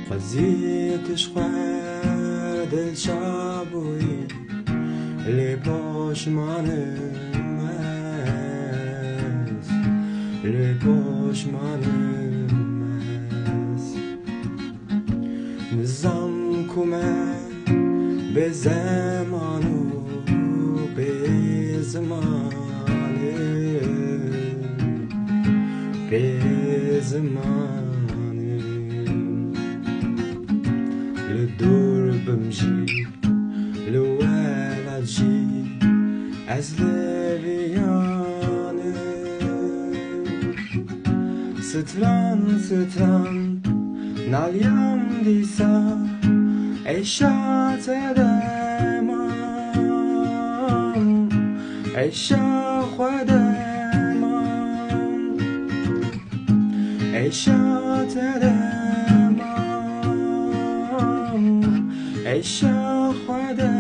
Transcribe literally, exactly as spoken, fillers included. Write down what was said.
Xwezî tu ji xwe dilşa bûyî, lê poşmanim ez, lê poşmanim ez. Nizam ku me bê zeman û bê ziman e, bê ziman e. Li dor bim jî, li welat jî, ez li viyan im. Stran, stran, naliyam dîsa, êşa te de mam, êşa xwe de mam, êşa te de mam, êşa xwe de